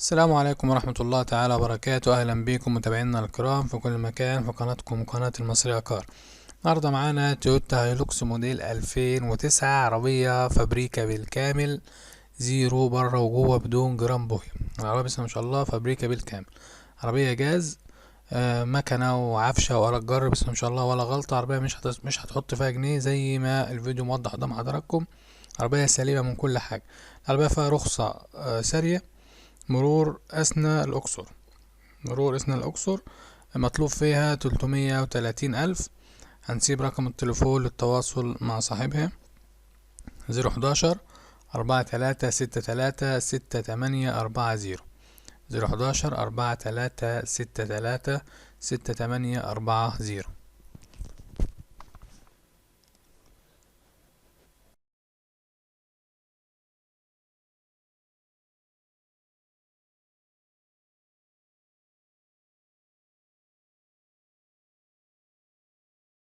السلام عليكم ورحمة الله تعالى وبركاته. أهلا بكم متابعينا الكرام في كل مكان في قناتكم قناة المصرية كار. النهاردة معانا تويوتا هايلوكس موديل 2009، عربية فابريكا بالكامل، زيرو بره وجوه بدون جرام بوهية. العربية بسم الله ما شاء الله فابريكا بالكامل، عربية جاز، مكنة وعفشة وآلة جر بسم الله ما شاء الله ولا غلطة. عربية مش هتحط فيها جنيه زي ما الفيديو موضح قدام حضراتكم، عربية سليمة من كل حاجة. العربية فيها رخصة سارية، مرور أثناء الأقصر، مرور أثناء الأقصر، مطلوب فيها 330,000. هنسيب رقم التليفون للتواصل مع صاحبها 011 4363 6840، 011 4363 6840.